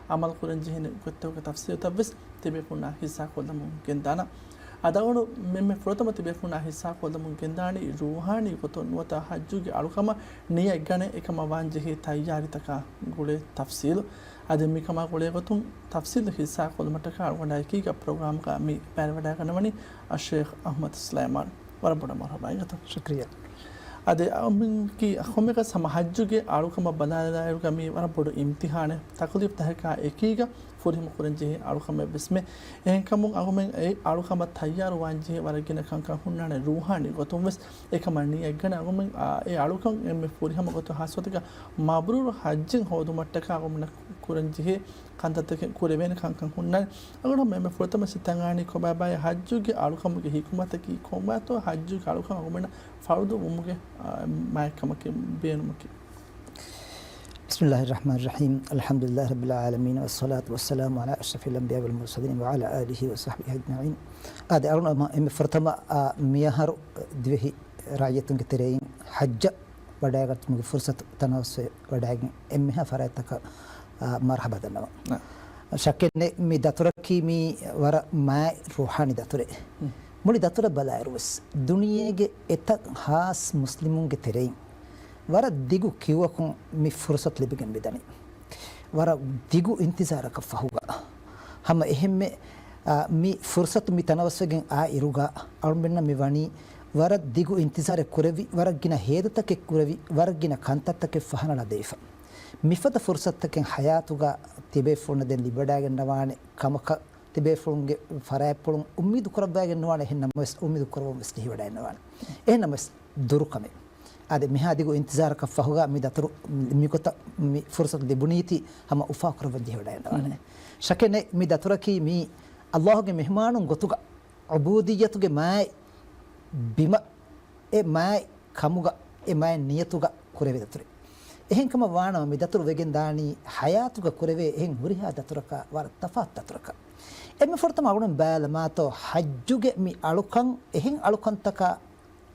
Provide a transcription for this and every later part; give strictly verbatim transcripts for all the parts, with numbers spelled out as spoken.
އަމަލު ކުރަން ޖެހޭނެ ގޮތްތަކުގެ ތަފްސީލުތައް ވެސް ތިބޭފުޅުންނާ ހިއްސާ ކޮށްލަމުން ގެންދާނަން. އަދި އަޅުގަނޑު މެންމެ ފުރަތަމަ ތިބޭފުޅުންނާ ހިއްސާ ކޮށްލަމުން ގެންދާނީ ރޫޙާނީ ގޮތުން ނުވަތަ ޙައްޖުގެ އަޅުކަމަށް ނިޔަތް ގަނެ އެކަމަށް ވާން ޖެހޭ ތައްޔާރީތަކާ ގުޅޭ ތަފްސީލު. އަދި މިކަމާ ގުޅޭ ގޮތުން ތަފްސީލު ހިއްސާ ކޮށްލުމަށްޓަކާ އަޅުގަނޑާ އެކީގަ ޕްރޮގްރާމްގަ މި ބައިވެރިވެޑައިގަންނަވަނީ އައްޝޭޚް އަޙްމަދު ސުލައިމާން. ވަރަށް ބޮޑަށް މަރުޙަބާ އިނގޭތޯ. ޝުކްރިޔާ. އަދި އަ، މިކީ ކޮންމެއަކަސް ހަމަ ޙައްޖުގެ އަޅުކަމަށް ބަލާލާއިރުގަ މީ ވަރަށް ބޮޑު އިމްތިޙާނެއް. ތަކުލީފު ތަކަކާ އެކީގަ ފުރިހަމަ ކުރަން ޖެހޭ އަޅުކަމެއް ވެސްމެ. އެހެންކަމުން އަޅުގަމެން އެ އަޅުކަމަށް ތައްޔާރު ވާން ޖެހޭ ވަރަށް ގިނަ ކަންކަން ހުންނާނެ ރޫޙާނީ ގޮތުން ވެސް. އެކަމަށް ނިޔަތް ގަނެ އަޅުގަމެން، އާ، އެ އަޅުކަން އެންމެ ފުރިހަމަ ގޮތުން ހާއްސަ ގޮތަކަށް މަބްރޫރު ޙައްޖެއް ހޯދުމަށްޓަކާ އަޅުގަމެންނަށް ކުރަން ޖެހޭ ކަންތައްތަކެއް ކުރެވޭނެ ކަންކަން ހުންނާނެ. އަޅުގަނޑު ހަމަ އެންމެ ފުރަތަމަ ސިތަން އާނީ ކޮބާބާއޭ ޙައްޖުގެ އަޅުކަމުގެ ޙިކުމަތަކީ ކޮބާތޯ ޙައްޖުގެ އަޅުކަން އަޅުގަމެންނަށް ފަރުޟު ވުމުގެ، އާ، މާތްކަމަކީ ބޭނުމަކީ؟ بسم الله الرحمن الرحيم. الحمد لله رب العالمين، والصلاة والسلام على أشرف الأنبياء والمرسلين، وعلى آله وصحبه أجمعين. އާދެ، އަޅުގަނޑު ހަމަ އެންމެ ފުރަތަމަ، އާ، މިއަހަރު ދިވެހި ރައްޔިތުންގެ ތެރެއިން ޙައްޖަށް ވަޑައިގަތުމުގެ ފުރުޞަތު ތަނަވަސްވެ ވަޑައިގެން އެންމެހާ ފަރާތްތަކަށް، އާ، މަރުޙަބާ ދަންނަވަން. ނަ. ޝައްކެއް ނެތް، މި ދަތުރަކީ މީ ވަރަށް މާތް ރޫޙާނީ ދަތުރެއް. މުޅި ދަތުރަށް ބަލާއިރު ވެސް، ދުނިޔޭގެ އެތައް ހާސް މުސްލިމުންގެ ތެރެއިން ވަރަށް ދިގު ކިއުއަކުން މި ފުރުޞަތު ލިބިގެން މިދަނީ. ވަރަށް ދިގު އިންތިޒާރަކަށް ފަހުގަ. ހަމަ އެހެންމެ، އާ، މި ފުރުޞަތު މި ތަނަވަސްވެގެން އާ އިރުގަ، އަޅުމެންނަށް މި ވަނީ ވަރަށް ދިގު އިންތިޒާރެއް ކުރެވި، ވަރަށް ގިނަ ހޭދަތަކެއް ކުރެވި، ވަރަށް ގިނަ ކަންތައްތަކެއް ފަހަނަ ލަދެވިފަ. މިފަދަ ފުރުޞަތުތަކެއް ޙަޔާތުގަ ތިބޭފުޅުންނަށް ދެން ލިބިވަޑައިގަންނަވާނެ ކަމަކަށް ތިބޭފުޅުންގެ ފަރާތްޕުޅުން އުއްމީދު ކުރައްވައިގެން ނުވާނެ، އެހެން ނަމަވެސް އުއްމީދު ކުރައްވަން ވެސް ޖެހިވަޑައިގަންނަވާނެ. އެހެން ނަމަވެސް ދުރުކަމެއް. އާދެ، މިހާ ދިގު އިންތިޒާރަކަށް ފަހުގަ މި ދަތުރު މިގޮތަށް މި ފުރުޞަތު ލިބުނީތީ ހަމަ އުފާ ކުރައްވަން ޖެހިވަޑައިގަންނަވާނެ. ޝައްކެއް ނެތް، މި ދަތުރަކީ މީ ﷲ ގެ މެހުމާނުން ގޮތުގަ ޢުބޫދިއްޔަތުގެ މާތް ބިމަށް އެ މާތް ކަމުގަ، އެ މާތް ނިޔަތުގަ ކުރެވޭ ދަތުރެއް. އެހެންކަމަށް ވާނަމަ، މި ދަތުރު ވެގެން ދާނީ ޙަޔާތުގަ ކުރެވޭ އެހެން ހުރިހާ ދަތުރަކާ ވަރަށް ތަފާތު ދަތުރަކަށް. އެންމެ ފުރަތަމަ އަޅުގަނޑު ބައިލަމާތޯ، ޙައްޖުގެ މި އަޅުކަން އެހެން އަޅުކަންތަކާ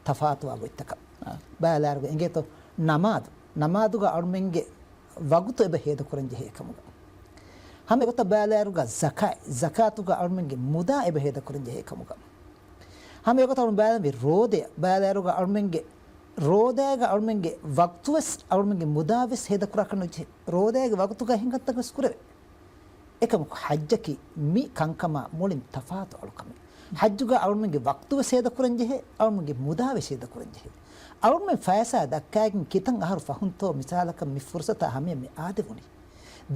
ތަފާތުވާ ގޮތްތަކަށް. އާ. ބައިލާއިރުގަ އެނގޭތޯ، ނަމާދު، ނަމާދުގަ އަޅުމެންގެ ވަގުތު އެބަ ހޭދަކުރަން ޖެހޭ ކަމުގަ. ހަމަ އެގޮތަށް ބައިލާއިރުގަ ޒަކާތް، ޒަކާތުގަ އަޅުމެންގެ މުދާ އެބަ ހޭދަކުރަން ޖެހޭ ކަމުގަ. ހަމަ އެގޮތަށް އަޅުން ބައިލަންވީ ރޯދަޔަށް، ބައިލާއިރުގަ އަޅުމެންގެ ރޯދައިގަ އަޅުމެންގެ ވަގުތުވެސް، އަޅުމެންގެ މުދާވެސް ހޭދަކުރާކަށް ނުޖެހޭ. ރޯދައިގެ ވަގުތުގަ އެހެން ކަންތައްވެސް ކުރެވޭ. އެކަމަކު ޙައްޖަކީ މި ކަންކަމާ މުޅިން ތަފާތު އަޅުކަމެއް. ޙައްޖުގަ އަޅުމެންގެ ވަގުތުވެސް ހޭދަކުރަންޖެހޭ، އަޅުމެންގެ މުދާވެސް ހޭދަކުރަންޖެހޭ. އަޅުމެން ފައިސާ ދައްކައިގެން ކިތަން އަހަރު ފަހުންތޯ މިސާލަކަށް މި ފުރުޞަތާ ހަމަޔަށް މި އާދެވުނީ.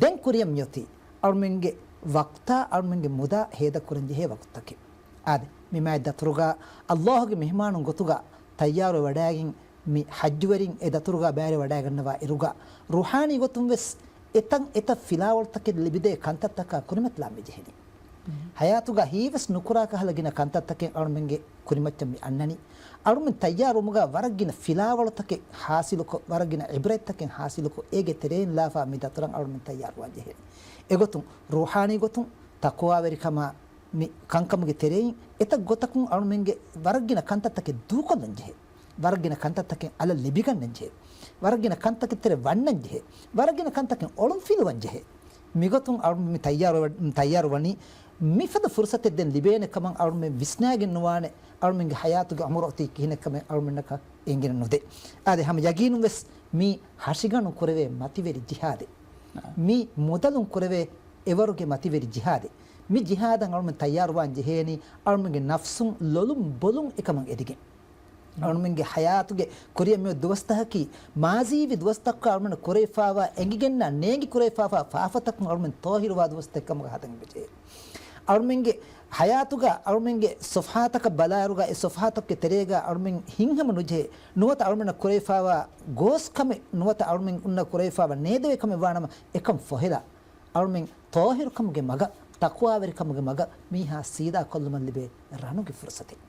ދެން ކުރިއަށް މިއޮތީ އަޅުމެންގެ ވަގުތާ އަޅުމެންގެ މުދާ ހޭދަކުރަންޖެހޭ ވަގުތުތަކެއް. އާދެ، މި މާތް ދަތުރުގަ ﷲ ގެ މެހުމާނުން ގޮތުގަ ތައްޔާރުވެ ވަޑައިގެން މި ޙައްޖުވެރިން އެ ދަތުރުގަ ބައިވެރިވަޑައިގަންނަވާ އިރުގަ، ރޫޙާނީ ގޮތުން ވެސް އެތަން އެތައް ފިލާވަޅުތަކެއް ލިބިދޭ ކަންތައްތަކާ ކުރިމަތިލާން މި ޖެހެނީ. ހަޔާތުގަ ހީވެސް ނުކުރާ ކަހަލަ ގިނަ ކަންތައްތަކެއް އަޅުމެންގެ ކުރިމައްޗަށް މި އަންނަނީ. އަޅުމެން ތައްޔާރުވުމުގަ ވަރަށް ގިނަ ފިލާވަޅުތަކެއް ޙާޞިލުކޮށް، ވަރަށް ގިނަ ޢިބްރަތްތަކެއް ޙާޞިލުކޮށް، އޭގެ ތެރެއިން ލާފާ މި ދަތުރަށް އަޅުމެން ތައްޔާރުވާން ޖެހެނީ. އެގޮތުން ރޫޙާނީ ގޮތުން ތަޤްވާވެރިކަމާ މި ކަންކަމުގެ ތެރެއިން އެތައް ގޮތަކުން އަޅުމެންގެ ވަރަށް ގިނަ ކަންތައްތަކެއް ދޫކޮށްލަން ޖެހޭ. ވަރަށް ގިނަ ކަންތައްތަކެއް އަލަށް ލިބިގަންނަން ޖެހޭ. ވަރަށް ގިނަ ކަންތަކެއް ތެރެ ވަންނަން ޖެހޭ. ވަރަށް ގިނަ ކަންތަކެއް އޮޅުންފިލުވަން ޖެހޭ. މިގޮތުން އަޅު-، މި ތައްޔާރު-، ތައްޔާރު ވަނީ މިފަދަ ފުރުޞަތެއް ދެން ލިބޭނެ ކަމަށް އަޅުމެން ވިސްނާގެން ނުވާނެ. އަޅުމެންގެ ޙަޔާތުގެ ޢުމުރު އޮތީ ކިހިނެއްކަމެއް އަޅުމެންނަކަށް އެނގިނެއް ނުދޭ. އާދެ، ހަމަ ޔަގީނުން ވެސް މީ ހަށިގަނޑު ކުރެވޭ މަތިވެރި ޖިހާދެއް. މީ މުދަލުން ކުރެވޭ އެވަރުގެ މަތިވެރި ޖިހާދެއް. މި ޖިހާދަށް އަޅުމެން ތައްޔާރުވާން ޖެހޭނީ އަޅުމެންގެ ނަފްސުން ލޮލުން ބޮލުން އެކަމަށް އެދިގެން. އަޅުމެންގެ ޙަޔާތުގެ ކުރިއަށް މިއޮތް ދުވަސްތަކަކީ މާޒީވި ދުވަސްތަކުގަ އަޅުމެންނަށް ކުރެވިފާވާ އެނގިގެންނާ ނޭނގި ކުރެވިފާވާ ފާފަތަކުން އަޅުމެން ޠާހިރުވާ ދުވަސްތައް ކަމުގަ ހަދަން ވެޖެހޭ. އަޅުމެންގެ ޙަޔާތުގަ އަޅުމެންގެ ޞަފްޙާތަކަށް ބަލާއިރުގަ އެ ޞަފްޙާތަކުގެ ތެރޭގަ އަޅުމެން ހިތްހަމަ ނުޖެހޭ. ނުވަތަ އަޅުމެންނަށް ކުރެވިފާވާ ގޯސް ކަމެއް ނުވަތަ އަޅުމެންނަށް ކުރެވިފާވާ ނޭދެވޭ ކަމެއް ވާނަމަ އެކަން ފޮހެލާ އަޅުމެން ޠާހިރުކަމުގެ މަގަށް، ތަޤްވާވެރިކަމުގެ މަގަށް މީހާ ސީދާ ކޮށްލުމަށް ލިބޭ ރަނުގެ ފުރުޞަތެއް.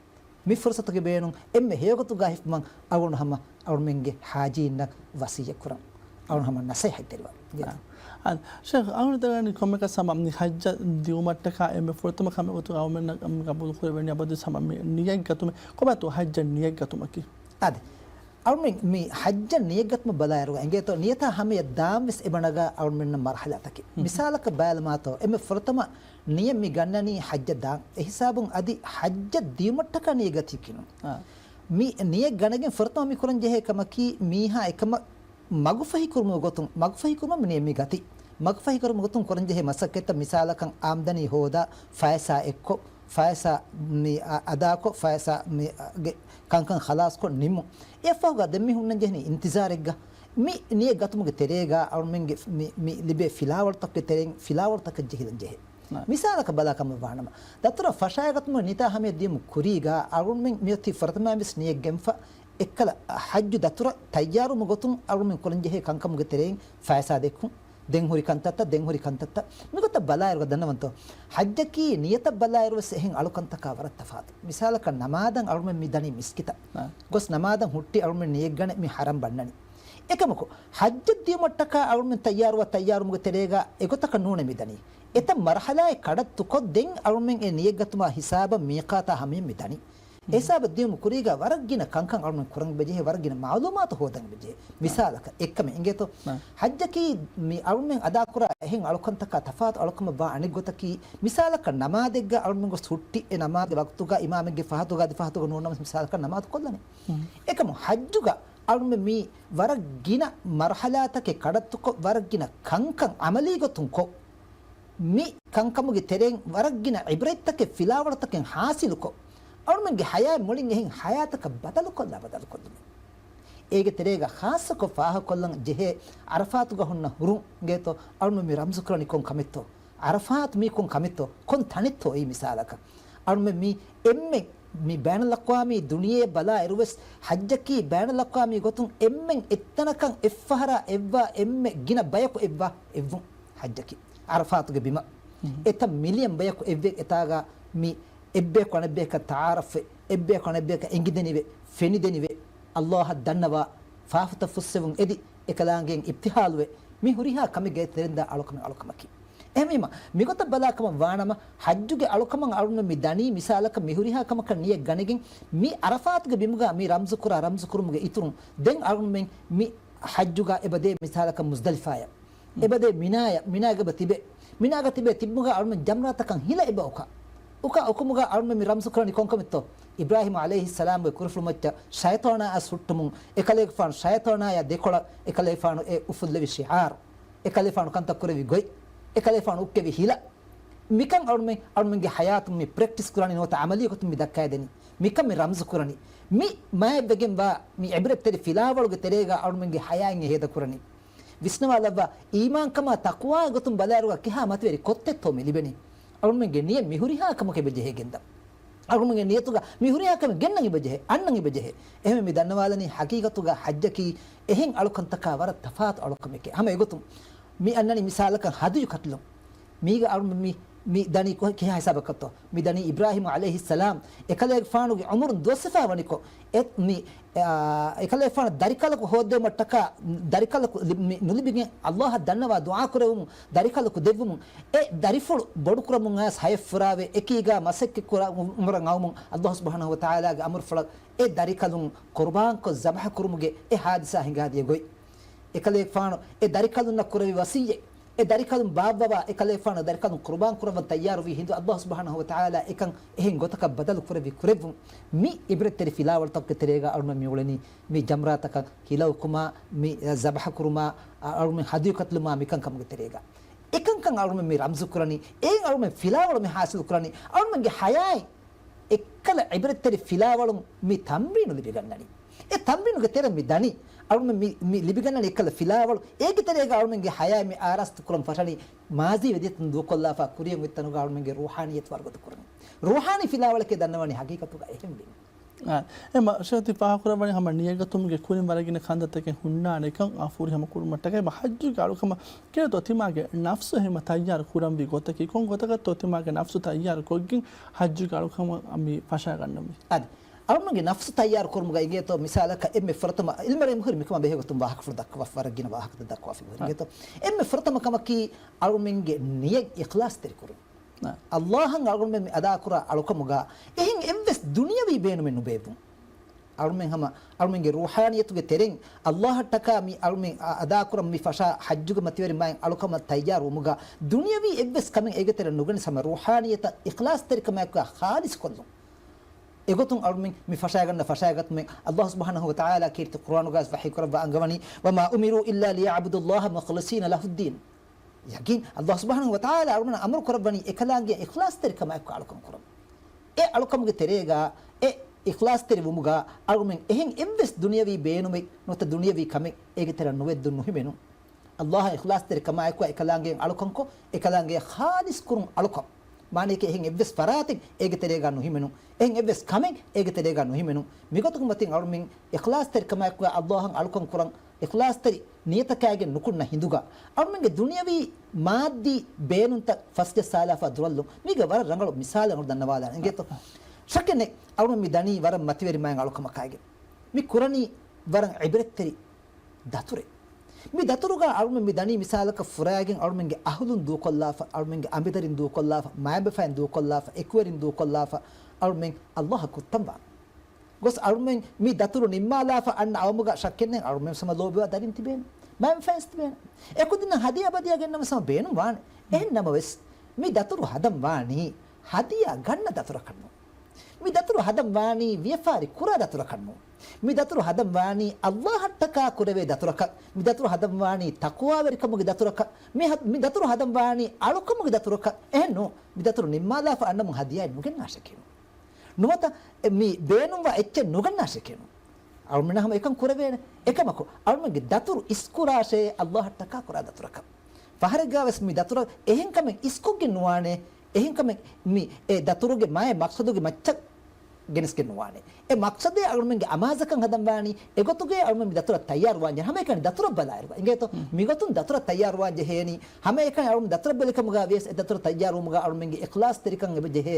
މި ފުރުޞަތުގެ ބޭނުން އެންމެ ހެޔޮގޮތުގަ ހިފުމަށް އަޅުގަނޑު ހަމަ އަޅުމެންގެ ޙާޖީންނަށް ވަޞިއްޔަތް ކުރަން. އަޅުން ހަމަ ނަޞޭޙަތް ދެރިވާ. އާ. ޝޭޚް، އަޅުން ދަރާނީ ކޮންމެއަކަސް ހަމަ މި ޙައްޖަށް ދިއުމަށްޓަކާ އެންމެ ފުރަތަމަ ކަމެއް ގޮތުގަ އަޅުމެންނަށް ގަބޫލު ކުރެވެނީ އަބަދުވެސް ހަމަ މި ނިޔަތް ގަތުމެއް. ކޮބާތޯ ޙައްޖަށް ނިޔަތް ގަތުމަކީ؟ އާދެ. އަޅުމެން މި ޙައްޖަށް ނިޔަތްގަތުމަށް ބަލާއިރުގަ އިނގޭތޯ، ނިޔަތާ ހަމަޔަށް ދާން ވެސް އެބަ ނަގާ އަޅުމެންނަށް މަރުޙަލާތަކެއް. މިސާލަކަށް ބައިލަމާތޯ، އެންމެ ފުރަތަމަ ނިޔަތް މި ގަންނަނީ ޙައްޖަށް ދާން. އެ ހިސާބުން އަދި ޙައްޖަށް ދިޔުމަށްޓަކާ ނިޔަތް ގަތީކީނު. އާ. މި ނިޔަތް ގަނެގެން ފުރަތަމަ މި ކުރަން ޖެހޭ ކަމަކީ، މީހާ އެކަމަށް މަގުފަހި ކުރުމުގެ ގޮތުން، މަގުފަހި ކުރުމަށް މި ނިޔަތް މި ގަތީ. މަގުފަހި ކުރުމުގެ ގޮތުން ކުރަން ޖެހޭ މަސައްކަތްތައް، މިސާލަކަށް އާމްދަނީ ހޯދާ، ފައިސާ އެއްކޮށް، ފައިސާ މި އަ-، އަދާކޮށް، ފައިސާ މި އަ، ގެ ކަންކަން ޚަލާސްކޮށް ނިމުން. އެއަށްފަހުގަ ދެން މި ހުންނަން ޖެހެނީ އިންތިޒާރެއްގަ. މި ނިޔަތް ގަތުމުގެ ތެރޭގަ އަޅުމެންގެ މި، މި ލިބޭ ފިލާވަޅުތަކުގެ ތެރެއިން ފިލާވަޅުތަކަށް ޖެހިލަން ޖެހޭ. ނާ. މިސާލަކަށް ބަލާ ކަމަށް ވާނަމަ، ދަތުރަށް ފަށާގަތުމަށް ނިޔަތާ ހަމަޔަށް ދިޔުމުގެ ކުރީގަ އަޅުމެން މިއޮތީ ފުރަތަމައިން ވެސް ނިޔަތް ގެންފަ، އެއްކަލަ ޙައްޖު ދަތުރަށް ތައްޔާރުވުމުގެ ގޮތުން އަޅުމެން ކުރަން ޖެހޭ ކަންކަމުގެ ތެރެއިން ފައިސާ ދެއްކުން، ދެން ހުރި ކަންތައްތައް، ދެން ހުރި ކަންތައްތައް. މިގޮތަށް ބަލާއިރުގަ ދަންނަވަންތޯ، ޙައްޖަކީ ނިޔަތަށް ބަލާއިރު ވެސް އެހެން އަޅުކަންތަކާ ވަރަށް ތަފާތު. މިސާލަކަށް ނަމާދަށް އަޅުމެން މި ދަނީ މިސްކިތަށް. އާ. ގޮސް ނަމާދަށް ހުއްޓި އަޅުމެން ނިޔަތް ގަނެ މި ޙަރަމް ބަންނަނީ. އެކަމަކު، ޙައްޖަށް ދިޔުމަށްޓަކާ އަޅުމެން ތައްޔާރުވާ ތައްޔާރުވުމުގެ ތެރޭގަ އެގޮތަކަށް ނޫނޭ މި ދަނީ. އެތައް މަރުޙަލާއެއް ކަޑައްތުކޮށް ދެން އަޅުމެން އެ ނިޔަތްގަތުމާ ހިސާބަށް މީޤާތާ ހަމަޔަށް މި ދަނީ. އެ ހިސާބަށް ދިޔުމުގެ ކުރީގަ ވަރަށް ގިނަ ކަންކަން އަޅުމެން ކުރަން އެބަޖެހޭ، ވަރަށް ގިނަ މަޢުލޫމާތު ހޯދަން އެބަޖެހޭ. މިސާލަކަށް އެއްކަމެއް އިނގޭތޯ؟ ނާ. ޙައްޖަކީ މި އަޅުމެން އަދާކުރާ އެހެން އަޅުކަންތަކާ ތަފާތު އަޅުކަމަށްވާ އަނެއްގޮތަކީ، މިސާލަކަށް ނަމާދެއްގަ އަޅުމެން ގޮސް ހުއްޓި އެ ނަމާދުގެ ވަގުތުގަ އިމާމެއްގެ ފަހަތުގަ އަދި ފަހަތުގަ ނޫން ނަމަ މިސާލަކަށް ނަމާދު ކޮށްލަނީ. އެކަމު ޙައްޖުގަ އަޅުމެން މީ ވަރަށް ގިނަ މަރުޙަލާތަކެއް ކަޑައްތުކޮށް، ވަރަށް ގިނަ ކަންކަން ޢަމަލީ ގޮތުން ކޮށް، މި ކަންކަމުގެ ތެރެއިން ވަރަށް ގިނަ ޢިބްރަތްތަކެއް، ފިލާވަޅުތަކެއް ޙާޞިލުކޮށް، އަޅުމެންގެ ޙަޔާތް މުޅިން އެހެން ޙަޔާތަކަށް ބަދަލުކޮށްލާ، ބަދަލުކޮށްލުމެއް. އޭގެ ތެރޭގަ ޚާއްޞަކޮށް ފާހަގަކޮށްލަން ޖެހޭ ޢަރަފާތުގަ ހުންނަ ހުރުން އިނގޭތޯ، އަޅުމެން މި ރަމްޒުކުރަނީ ކޮން ކަމެއްތޯ؟ ޢަރަފާތު މީ ކޮން ކަމެއްތޯ؟ ކޮން ތަނެއްތޯ އެއީ؟ މިސާލަކަށް އަޅުމެން މީ އެންމެ މި ބައިނަލްއަޤްވާމީ ދުނިޔެ ބަލާ އިރުވެސް، ޙައްޖަކީ ބައިނަލްއަޤްވާމީ ގޮތުން އެންމެން އެއްތަނަކަށް އެއްފަހަރާ އެއްވާ އެންމެ ގިނަ ބަޔަކު އެއްވާ އެއްވުން. ޙައްޖަކީ ޢަރަފާތުގެ ބިމަށް އެތައް މިލިއަން ބަޔަކު އެއްވެ އެތާގަ މި އެއްބަޔަކު އަނެއްބަޔަކަށް ތަޢާރަފްވެ، އެއްބަޔަކު އަނެއްބަޔަކަށް އެނގިދެނިވެ، ފެނިދެނިވެ، ﷲ އަށް ދަންނަވާ، ފާފަތައް ފުއްސެވުން އެދި، އެކަލާނގެއިން އިބްތިހާލުވެ، މި ހުރިހާ ކަމެއްގެ ތެރެއިންދާ އަޅުކަމެއް އަޅުކަމަކީ. އެހެންވީމަ، މިގޮތަށް ބަލާކަމަށް ވާނަމަ، ޙައްޖުގެ އަޅުކަމަށް އަޅުގަނޑު މި ދަނީ، މިސާލަކަށް މި ހުރިހާ ކަމަކަށް ނިޔަތް ގަނެގެން، މި ޢަރަފާތުގެ ބިމުގަ މި ރަމްޒުކުރާ ރަމްޒުކުރުމުގެ އިތުރުން، ދެން އަޅުގަނޑުމެން މި ޙައްޖުގަ އެބަދޭ މިސާލަކަށް މުޒްދަލިފާޔަށް. އެބަދޭ މިނާޔަށް، މިނާގަ އެބަ ތިބޭ. މިނާގަ ތިބޭ ތިބުމުގަ އަޅުމެން ޖަމްރާތަކަށް ހިލަ އެބަ އުކާ. އުކާ އުކުމުގަ އަޅުމެން މި ރަމްޒު ކުރަނީ ކޮންކަމެއްތޯ؟ އިބްރާހީމް ޢަލައިހިއްސަލާމްގެ ކުރިފުޅުމައްޗަށް ޝައިޠާނާއަށް ހުއްޓުމުން، އެކަލޭގެފާނު ޝައިޠާނާޔާ ދެކޮޅަށް އެކަލޭފާނު އެ އުފުއްލެވި ޝިޢާރު، އެކަލޭފާނު ކަންތައް ކުރެއްވި ގޮތް، އެކަލޭފާނު އުއްކެވި ހިލަ، މިކަން އަޅުމެން، އަޅުމެންގެ ޙަޔާތުން މި ޕްރެކްޓިސް ކުރާނީ ނުވަތަ ޢަމަލީ ގޮތުން މި ދައްކައިދެނީ. މިކަން މި ރަމްޒު ކުރަނީ. މި މާތްވެގެންވާ މި ޢިބްރަތްތެރި ފިލާވަޅުގެ ތެރޭގަ އަޅުމެންގެ ޙަޔާތް ހޭދަ ކުރަނީ. ވިސްނަވާލައްވާ، އީމާންކަމާ ތަޤްވާ ގޮތުން ބަލާއިރުގަ ކިހާ މަތިވެރި ކޮށްތެއްތޯ މި ލިބެނީ؟ އަޅުމެންގެ ނިޔަތް މި ހުރިހާ ކަމަކަށް އެބަ ޖެހޭގެންދާ. އަޅުމެންގެ ނިޔަތުގަ މި ހުރިހާ ކަމެއް ގެންނަން އެބަ ޖެހޭ، އަންނަން އެބަ ޖެހޭ. އެހެންވެ މި ދަންނަވާލަނީ ޙަޤީޤަތުގަ ޙައްޖަކީ އެހެން އަޅުކަންތަކާ ވަރަށް ތަފާތު އަޅުކަމެކޭ. ހަމަ އެގޮތުން މި އަންނަނީ މިސާލަކަށް ހަދުޔު ކަތުލުން. މީގަ އަޅުމެން މި، މި ދަނީ ކޮ-، ކިހާ ހިސާބަކަށްތޯ؟ މި ދަނީ އިބްރާހީމް ޢަލައިހިއްސަލާމް އެކަލޭގެފާނުގެ ޢުމުރުން ދުވަސްވެފާ ވަނިކޮށް، އެ، މި، އާ، އެކަލޭގެފާނަށް ދަރިކަލަކު ހޯއްދެވުމަށްޓަކާ، ދަރިކަލަކު ލި-، މި ނުލިބިގެން ﷲ އަށް ދަންނަވާ ދުޢާ ކުރެވުމުން، ދަރިކަލަކު ދެއްވުމުން، އެ ދަރިފުޅު ބޮޑުކުރަމުން އައިސް ހަޔެއް ފުރާވެ، އެކީގަ މަސައްކަތް ކުރަ-، ޢުމުރަށް އައުމުން، ﷲ ސުބްޙާނަހޫ ވަތަޢާލާގެ އަމުރުފުޅަށް އެ ދަރިކަލުން ޤުރުބާންކޮށް ޒަބަޙަ ކުރުމުގެ އެ ޙާދިސާ ހިނގާދިޔަ ގޮތް. އެކަލޭގެފާނު އެ ދަރިކަލުންނަށް ކުރެއްވި ވަޞިއްޔަތް، އެ ދަރިކަލުން ބާއްވަވާ، އެކަލޭގެފާނު ދަރިކަލުން ޤުރުބާން ކުރައްވަން ތައްޔާރުވި ހިނދު، ﷲ ސުބްޙާނަހޫ ވަތަޢާލާ އެކަން އެހެން ގޮތަކަށް ބަދަލު ކުރެއްވި ކުރެއްވުން. މި ޢިބްރަތްތެރި ފިލާވަޅުތަކުގެ ތެރޭގަ އަޅުމެން މި އުޅެނީ މި ޖަމްރާތަކަށް ހިލަ އުކުމާ، މި ޒަބަޙަ ކުރުމާ، އަ-، އަޅުމެން ހަދުޔު ކަތުލުމާ މިކަންކަމުގެ ތެރޭގަ. އެކަންކަން އަޅުމެން މި ރަމްޒު ކުރަނީ، އެއިން އަޅުމެން ފިލާވަޅު މި ޙާޞިލު ކުރަނީ، އަޅުމެންގެ ޙަޔާތް އެއްކަލަ ޢިބްރަތްތެރި ފިލާވަޅުން މި ތަމްރީނު ލިބިގަންނަނީ. އެ ތަމްރީނުގެ ތެރެ މި ދަނީ. އަޅުމެން މި، މި ލިބިގަންނަނީ އެއްކަލަ ފިލާވަޅު. އޭގެ ތެރޭގަ އަޅުމެންގެ ޙަޔާތް މި އާރާސްތު ކުރަން ފަށަނީ، މާޒީ ވެދިޔަތުން ދޫކޮށްލާފަ ކުރިޔަށް އޮތް ތަނުގަ އަޅުމެންގެ ރޫޙާނިއްޔަތު ވަރުގަދަ ކުރަނީ. ރޫޙާނީ ފިލާވަޅެކޭ ދަންނަވަނީ ޙަޤީޤަތުގަ އެހެންވީމަ. އާ، އެ މަ-، ޝޭޚް ތި ފާހަގަކުރައްވަނީ ހަމަ ނިޔަތްގަތުމުގެ ކުރިން ވަރަށް ގިނަ ކަންތައްތަކެއް ހުންނާނެކަން، އާ، ފުރިހަމަ ކުރުމަށްޓަކައި މަ ޙައްޖުގެ އަޅުކަމަށް ކިހިނެއްތޯ ތިމާގެ ނަފްސު ހަމަ ތައްޔާރު ކުރަންވީ ގޮތަކީ؟ ކޮން ގޮތަކަށްތޯ ތިމާގެ ނަފްސު ތައްޔާރު ކޮށްގެން ޙައްޖުގެ އަޅުކަމަށް މި ފަށާގަންނަންވީ؟ އަދި، އަޅުމެންގެ ނަފްސު ތައްޔާރު ކުރުމުގަ އިނގޭތޯ، މިސާލަކަށް އެންމެ ފުރަތަމަ ޢިލްމުވެރިން މިހުރި މިކަމަށް ބެހޭ ގޮތުން ވާހަކަފުޅު ދައްކަވާ، ވަރަށް ގިނަ ވާހަކަތައް ދައްކަވާފަ ހުރި. އާ. އިނގޭތޯ، އެންމެ ފުރަތަމަ ކަމަކީ އަޅުމެންގެ ނިޔަތް އިޚްލާޞްތެރި ކުރުން. އާ. ﷲ އަށް އަޅުގަނޑުމެން މި އަދާކުރާ އަޅުކަމުގަ އެހެން އެއްވެސް ދުނިޔަވީ ބޭނުމެއް ނުބޭއްވުން. އަޅުމެން ހަމަ އަޅުމެންގެ ރޫޙާނިއްޔަތުގެ ތެރެއިން ﷲ އަށްޓަކާ މި އަޅުމެން އަ-، އަދާކުރަން މި ފަށާ ޙައްޖުގެ މަތިވެރި މާތް އަޅުކަމަށް ތައްޔާރުވުމުގަ ދުނިޔަވީ އެއްވެސް ކަމެއް އޭގެ ތެރެއަށް ނުގެނެސް ހަމަ ރޫޙާނިއްޔަތަށް އިޚްލާޞްތެރިކަމާއެކު ޚާލިޞް ކޮށްލުން. އެގޮތުން އަޅުމެން މި ފަށާގަންނަ ފަށާގަތުމެއް ﷲ ސުބްޙާނަހޫ ވަތަޢާލާ ކީރިތި ޤުރްއާނުގައި ވަޙީކުރައްވާ އަންގަވަނީ، "وما أمروا إلا ليعبدوا الله مخلصين له الدين." ޔަޤީން ﷲ ސުބްޙާނަހޫ ވަތަޢާލާ އަޅުމެންނަށް އަމުރު ކުރައްވަނީ އެކަލާނގެ އިޚްލާޞްތެރިކަމާއެކު އަޅުކަން ކުރަން. އެ އަޅުކަމުގެ ތެރޭގަ، އެ އިޚްލާޞްތެރިވުމުގަ އަޅުމެން އެހެން އެއްވެސް ދުނިޔަވީ ބޭނުމެއް ނުވަތަ ދުނިޔަވީ ކަމެއް އޭގެ ތެރެއަށް ނުވެއްދުން ނުހިމެނުން. ﷲ އަށް އިޚްލާޞްތެރިކަމާއެކު އެކަލާނގެ އަޅުކަންކޮށް، އެކަލާނގެ ޚާލިޞް ކުރުން އަޅުކަން. މާނަޔަކީ އެހެން އެއްވެސް ފަރާތެއް އޭގެ ތެރޭގަ ނުހިމެނުން. އެހެން އެއްވެސް ކަމެއް އޭގެ ތެރޭގަ ނުހިމެނުން. މިގޮތުގެ މަތިން އަޅުމެން އިޚްލާޞްތެރިކަމާއެކު ﷲ އަށް އަޅުކަން ކުރަން، އިޚްލާޞްތެރި ނިޔަތަކާގެން ނުކުންނަ ހިނދުގަ، އަޅުމެންގެ ދުނިޔަވީ މާއްދީ ބޭނުންތައް ފަސްޖައްސާލާފަ ދުރަށްލުން. މީގެ ވަރަށް ރަނގަޅު މިސާލެއް އަޅުގަނޑު ދަންނަވާލާނެ. އިނގޭތޯ؟ ޝައްކެއް ނެތް. އަޅުމެން މި ދަނީ ވަރަށް މަތިވެރި މާތް އަޅުކަމަކާގެން. މި ކުރަނީ ވަރަށް ޢިބްރަތްތެރި ދަތުރެއް. މި ދަތުރުގަ އަޅުމެން މި ދަނީ މިސާލަކަށް ފުރާގެން އަޅުމެންގެ އަހުލުން ދޫކޮށްލާފަ، އަޅުމެންގެ އަނބިދަރިން ދޫކޮށްލާފަ، މައިންބަފައިން ދޫކޮށްލާފަ، އެކުވެރިން ދޫކޮށްލާފަ، އަޅުމެން ﷲ އަށް ކުއްތަން ވާން. ގޮސް އަޅުމެން މި ދަތުރު ނިންމާލާފަ އަންނަ އަވަމުގަ ޝައްކެއް ނެތް އަޅުމެން ހަމަ ލޯބިވާ ދަރިން ތިބޭނެ. މައިންބަފައިންސް ތިބޭނެ. އެކުދިންނަށް ހަދިޔާ ބަދިޔާ ގެންނަވަސް ހަމަ ބޭނުން ވާނެ. އެހެން ނަމަވެސް، މި ދަތުރު ހަދަން ވާނީ ހަދިޔާ ގަންނަ ދަތުރަކަށް ނޫން. މި ދަތުރު ހަދަން ވާނީ ވިޔަފާރި ކުރާ ދަތުރަކަށް ނޫން. މި ދަތުރު ހަދަން ވާނީ ﷲ އަށްޓަކާ ކުރެވޭ ދަތުރަކަށް. މި ދަތުރު ހަދަން ވާނީ ތަޤްވާވެރިކަމުގެ ދަތުރަކަށް. މި ހަ-، މި ދަތުރު ހަދަން ވާނީ އަޅުކަމުގެ ދަތުރަކަށް. އެހެން ނޫން. މި ދަތުރު ނިންމާލާފަ އަންނަމުން ހަދިޔާއެއް ނުގެންނާށޭ ކިޔުން. ނުވަތަ އެ މި ބޭނުންވާ އެއްޗެއް ނުގަންނާށޭ ކިޔުނު. އަޅުމެންނަށް ހަމަ އެކަން ކުރެވޭނެ. އެކަމަކު، އަޅުމެންގެ ދަތުރު އިސްކުރާށޭ ﷲ އަށްޓަކާ ކުރާ ދަތުރަކަށް. ފަހަރެއްގާވެސް މި ދަތުރަށް އެހެން ކަމެއް އިސްކޮށްގެން ނުވާނެ. އެހެން ކަމެއް މި އެ ދަތުރުގެ މާތް މަޤްޞަދުގެ މައްޗަށް ގެނެސްގެން ނުވާނެ. އެ މަޤްޞަދޭ އަޅުމެންގެ އަމާޒަކަށް ހަދަން ވާނީ، އެގޮތުގައި އަޅުމެން މި ދަތުރަށް ތައްޔާރުވާން ޖެހޭ. ހަމައެކަނި ދަތުރަށް ބަލާއިރުގަ އިނގޭތޯ؟ މިގޮތުން ދަތުރަށް ތައްޔާރުވާން ޖެހޭނީ. ހަމައެކަނި އަޅުމެން ދަތުރަށް ބެލިކަމުގަ ވިޔަސް އެ ދަތުރަށް ތައްޔާރުވުމުގަ އަޅުމެންގެ އިޚްލާޞްތެރިކަން އެބަ ޖެހޭ.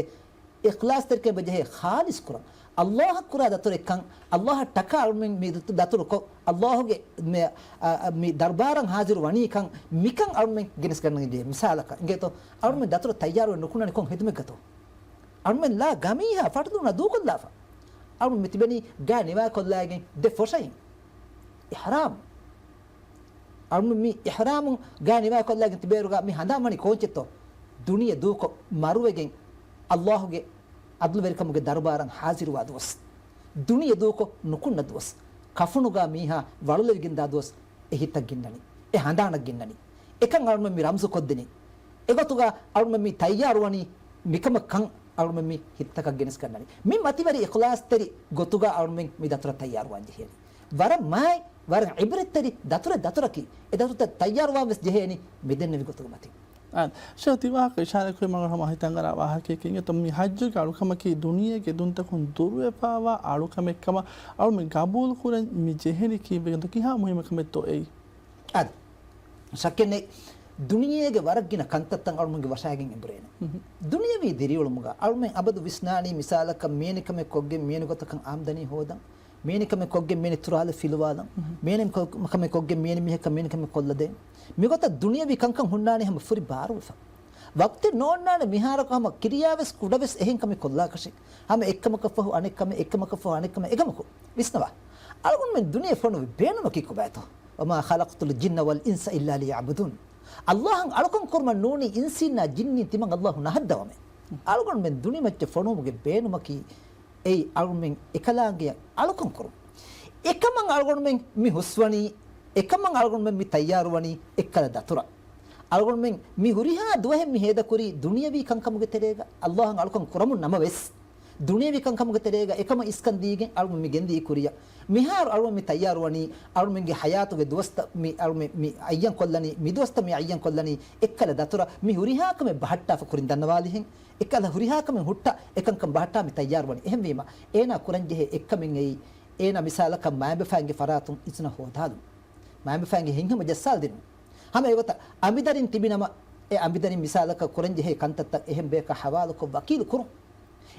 އިޚްލާޞްތެރިކަން އެބަ ޖެހޭ ޚާލިޞް ކުރަން. ﷲ އަށް ކުރާ ދަތުރެއްކަން، ﷲ އަށްޓަކާ އަޅުމެން މި ދަތުރުކޮށް، ﷲ ގެ މެ-، އަ، އަ، މި ދަރުބާރަށް ހާޒިރު ވަނީކަން، މިކަން އަޅުމެން ގެނެސްގަންނަން ޖެހޭ. މިސާލަކަށް އިނގޭތޯ؟ އަޅުމެން ދަތުރަށް ތައްޔާރުވެ ނުކުންނަނީ ކޮން ޚިދުމަތްގަތޯ؟ އަޅުމެން ލާ ގަމީހާ ފަޓުދޫނާ ދޫކޮށްލާފަ. އަޅުމެން މި ތިބެނީ ގާ ނިވާކޮށްލައިގެން ދެ ފޮށައިން. އިޙްރާމް. އަޅުމެން މި އިޙްރާމުން ގާ ނިވާކޮށްލައިގެން ތިބޭއިރުގަ މި ހަނދާން ވަނީ ކޯންޗެއްތޯ؟ ދުނިޔެ ދޫކޮށް މަރުވެގެން ﷲ ގެ ޢަދުލުވެރިކަމުގެ ދަރުބާރަށް ހާޒިރުވާ ދުވަސް. ދުނިޔެ ދޫކޮށް ނުކުންނަ ދުވަސް. ކަފުނުގަ މީހާ ވަޅުލެވިގެންދާ ދުވަސް އެ ހިތަށް ގެންނަނީ. އެ ހަނދާނަށް ގެންނަނީ. އެކަން އަޅުމެން މި ރަމްޒު ކޮށްދެނީ. އެގޮތުގަ އަޅުމެން މި ތައްޔާރުވަނީ މިކަމަށް ކަން އަޅުމެން މި ހިތަކަށް ގެނެސްގަންނަނީ. މި މަތިވެރި އިޚްލާޞްތެރި ގޮތުގަ އަޅުމެން މި ދަތުރަށް ތައްޔާރުވާން ޖެހޭނީ. ވަރަށް މާތް، ވަރަށް ޢިބްރަތްތެރި ދަތުރެއް ދަތުރަކީ. އެ ދަތުރަށް ތައްޔާރުވާން ވެސް ޖެހޭނީ މި ދެންނެވި ގޮތުގެ މަތިން. އާނ، ޝޭޚް ތި ވާހަކަ އިޝާރާތް ކުރި މަގުން ހަމަ ހިތަށްއަރާ ވާހަކައެކޭ. އިނގޭތޯ މި ޙައްޖުގެ އަޅުކަމަކީ ދުނިޔޭގެ ދުންތަކުން ދުރުވެފައިވާ އަޅުކަމެއްކަމަށް އަޅުމެން ގަބޫލު ކުރަން މި ޖެހެނީ ކީއްވެގެންތޯ؟ ކިހާ މުހިއްމު ކަމެއްތޯ އެއީ؟ އާނ. ޝައްކެއް ނެތް. ދުނިޔޭގެ ވަރަށް ގިނަ ކަންތައްތައް އަޅުމެންގެ ވަށާގެން އެނބުރޭނެ. ދުނިޔަވީ ދިރިއުޅުމުގަ އަޅުމެން އަބަދު ވިސްނާނީ މިސާލަކަށް މިވެނި ކަމެއް ކޮށްގެން މިވެނި ގޮތަކަށް އާމްދަނީ ހޯދަން. މިވެނި ކަމެއް ކޮށްގެން މިވެނި ތުރާލެއް ފިލުވާލަން. މިވެނި ކަ-، ކަމެއް ކޮށްގެން މިވެނި މީހަކަށް މިވެނި ކަމެއް ކޮށްލަދޭން. މިގޮތަށް ދުނިޔަވީ ކަންކަން ހުންނާނީ ހަމަ ފުރި ބާރުވެފަ. ވަގުތެއް ނޯންނާނެ މިހާރަކު ހަމަ ކިރިޔާވެސް ކުޑަވެސް އެހެން ކަމެއް ކޮށްލާކަށެއް. ހަމަ އެއްކަމަކަށްފަހު އަނެއްކަމެއް، އެއްކަމަކަށްފަހު އަނެއްކަމެއް. އެކަމަކު ވިސްނަވާ. އަޅުގަނޑުމެން ދުނިޔެ ފޮނުވި ބޭނުމަކީ ކޮބާތޯ؟ وما خلقت الجن والإنس إلا ليعبدون. ﷲ އަށް އަޅުކަން ކުރުމަށް ނޫނީ އިންސީންނާ ޖިންނީން ތިމަން ﷲ ނަހައްދަވަމޭ. އަޅުގަނޑުމެން ދުނިޔެމައްޗަށް ފޮނުވުމުގެ ބޭނުމަކީ އެއީ އަޅުމެން އެކަލާނގެއަށް އަޅުކަން ކުރުން. އެކަމަށް އަޅުގަނޑުމެން މި ހުސްވަނީ، އެކަމަށް އަޅުގަނޑުމެން މި ތައްޔާރުވަނީ އެއްކަލަ ދަތުރަށް. އަޅުގަނޑުމެން މި ހުރިހާ ދުވަހެއް މި ހޭދަކުރީ ދުނިޔަވީ ކަންކަމުގެ ތެރޭގަ ﷲ އަށް އަޅުކަން ކުރަމުން ނަމަވެސް، ދުނިޔަވީ ކަންކަމުގެ ތެރޭގަ އެކަމަށް އިސްކަން ދީގެން އަޅުގަނޑު މި ގެންދިޔަ ކުރިޔަށް. މިހާރު އަޅުގަނޑު މި ތައްޔާރުވަނީ އަޅުމެންގެ ޙަޔާތުގެ ދުވަސްތައް މި އަޅުމެން މި އައްޔަން ކޮށްލަނީ، މި ދުވަސްތައް މި އައްޔަން ކޮށްލަނީ އެއްކަލަ ދަތުރަށް. މި ހުރިހާ ކަމެއް ބަހައްޓާފަ ކުރިން ދަންނަވާލިހެން. އެއްކަލަ ހުރިހާ ކަމެއް ހުއްޓާ އެކަންކަން ބަހައްޓާ މި ތައްޔާރުވަނީ. އެހެންވީމަ، އޭނާ ކުރަންޖެހޭ އެއްކަމެއް އެއީ، އޭނާ މިސާލަކަށް މައިންބަފައިންގެ ފަރާތުން އިޒުނަ ހޯދާލުން. މައިންބަފައިންގެ ހިތްހަމަ ޖައްސާލަދިނުން. ހަމަ އެގޮތަށް އަނބިދަރިން ތިބިނަމަ، އެ އަނބިދަރިން މިސާލަކަށް ކުރަންޖެހޭ ކަންތައްތައް އެހެން ބަޔަކަށް ޙަވާލުކޮށް ވަކީލު ކުރުން.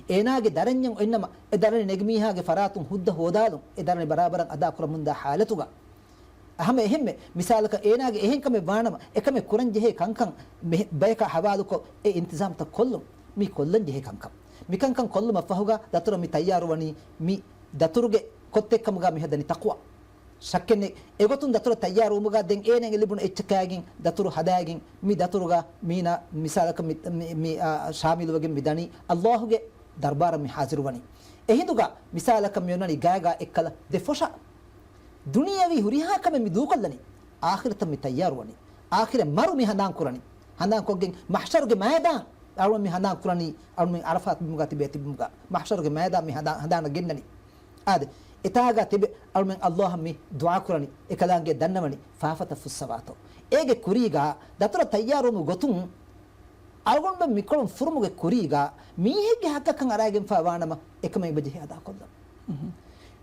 އޭނާގެ ދަރަންޏެއް އޮތްނަމަ، އެ ދަރަނި ނެގި މީހާގެ ފަރާތުން ހުއްދަ ހޯދާލުން، އެ ދަރަނި ބަރާބަރަށް އަދާކުރަމުންދާ ޙާލަތުގަ. ހަމަ އެހެންމެ، މިސާލަކަށް އޭނާގެ އެހެން ކަމެއް ވާނަމަ، އެކަމެއް ކުރަން ޖެހޭ ކަންކަން މެ-، ބަޔަކަށް ޙަވާލުކޮށް، އެ އިންތިޒާމްތައް ކޮށްލުން. މި ކޮށްލަން ޖެހޭ ކަންކަން. މިކަންކަން ކޮށްލުމަށްފަހުގަ ދަތުރަށް މި ތައްޔާރުވަނީ މި ދަތުރުގެ ކޮށްދެއްކަމުގަ މި ހަދަނީ ތަޤްވާ. ޝައްކެއްނެތް. އެގޮތުން ދަތުރަށް ތައްޔާރުވުމުގަ ދެން އޭނައަށް ލިބުނު އެއްޗަކާގެން ދަތުރު ހަދާގެން މި ދަތުރުގަ މީނަ މިސާލަކަށް މި، މި، މި، އާ، ޝާމިލުވެގެން މި ދަނީ ﷲ ގެ ދަރުބާރަށް މި ޙާޟިރުވަނީ. އެހިނދުގަ މިސާލަކަށް މި އޮންނަނީ ގާގާ އެއްކަލަ ދެ ފޮށާ. ދުނިޔަވީ ހުރިހާ ކަމެއް މި ދޫކޮށްލަނީ. އާޚިރަތަށް މި ތައްޔާރުވަނީ. އާޚިރަތް މަރު މި ހަނދާން ކުރަނީ. ހަނދާންކޮށްގެން މަޙްޝަރުގެ މައިދާން އަޅުމެން މި ހަނދާން ކުރަނީ. އަޅުމެން ޢަރަފާތު ބިމުގަ ތިބޭ ތިބުމުގަ މަޙްޝަރުގެ މައިދާން މި ހަނދާ، ހަނދާނަށް ގެންނަނީ. އާދެ، އެތާގަ ތިބެ އަޅުމެން ﷲ އަށް މި ދުޢާ ކުރަނީ. އެކަލާނގެ ދަންނަވަނީ ފާފަތައް ފުއްސަވާތޯ. އޭގެ ކުރީގަ ދަތުރަށް ތައްޔާރުވުމުގެ ގޮތުން އަޅުގަނޑުމެން މިކޮޅުން ފުރުމުގެ ކުރީގަ މީހެއްގެ ޙައްޤަކަށް އަރާގެންފާ ވާނަމަ އެކަމަށް އެބަޖެހޭ އަދާކޮށްލަން.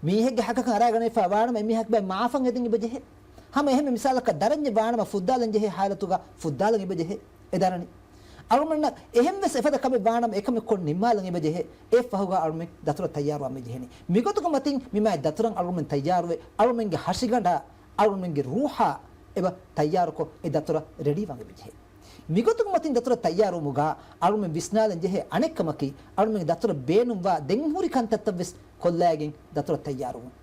މީހެއްގެ ޙައްޤަކަށް އަރާގަނެފާ ވާނަމަ އެމީހަކު ބައި މާފަށް ހެދިން އެބަޖެހޭ. ހަމަ އެހެންމެ މިސާލަކަށް ދަރަންޏެއް ވާނަމަ ފުއްދާލަން ޖެހޭ ޙާލަތުގަ ފުއްދާލަން އެބަޖެހޭ އެ ދަރަނި. އަޅުމެންނަށް އެހެންވެސް އެފަދަ ކަމެއް ވާނަމަ އެކަމެއް ކޮށް ނިންމާލަން އެބަޖެހޭ. އެއަށްފަހުގަ އަޅުމެން ދަތުރަށް ތައްޔާރުވާން މިޖެހެނީ. މިގޮތުގެ މަތިން މި މާތް ދަތުރަށް އަޅުމެން ތައްޔާރުވެ، އަޅުމެންގެ ހަށިގަނޑާ އަޅުމެންގެ ރޫޙާ އެބަ ތައްޔާރުކޮށް އެ ދަތުރަށް ރެޑީވާން އެބަޖެހޭ. މިގޮތުގެ މަތިން ދަތުރަށް ތައްޔާރުވުމުގަ އަޅުމެން ވިސްނާލަން ޖެހޭ އަނެއްކަމަކީ، އަޅުމެން ދަތުރަށް ބޭނުންވާ ދެން ހުރި ކަންތައްތައް ވެސް ކޮށްލައިގެން ދަތުރަށް ތައްޔާރުވުން.